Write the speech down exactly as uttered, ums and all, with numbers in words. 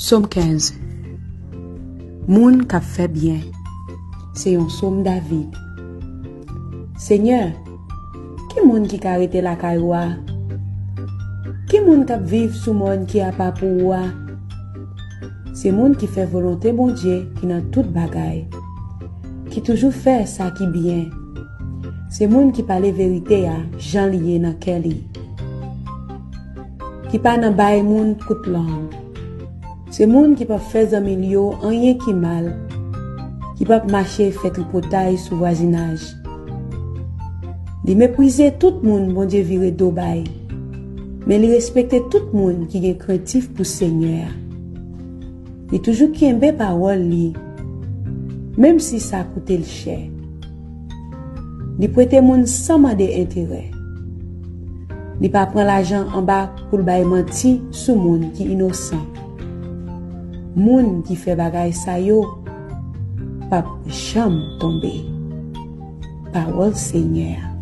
Sòm kenz. Moun k ap fè byen. Se yon sòm David. Senyè, ki moun ki ka rete lakay ou a? Ki moun k ap viv sou mòn ki apa pou ou a? Se moun ki fè volonte Bondye ki nan tout bagay, ki toujou fè sa ki byen. Se moun ki pale verite a jan li ye nan kè li, ki pa nan bay moun kout lang. Se moun ki p ap fè zanmi l yo anyen ki mal, ki p ap mache fè tripotay sou vwazinaj. Li meprize tout moun Bondye vire do bay, men li respekte tout moun ki gen krentif pou Senyè a. Li toujou kenbe pawòl li, menm si sa koute l chè. Li prete moun san mande enterè. Li pa pran lajan anba pou l bay manti sou moun ki inosan. Moun ki fè bagay sa yo p ap janm tonbe. Pawòl Senyè a.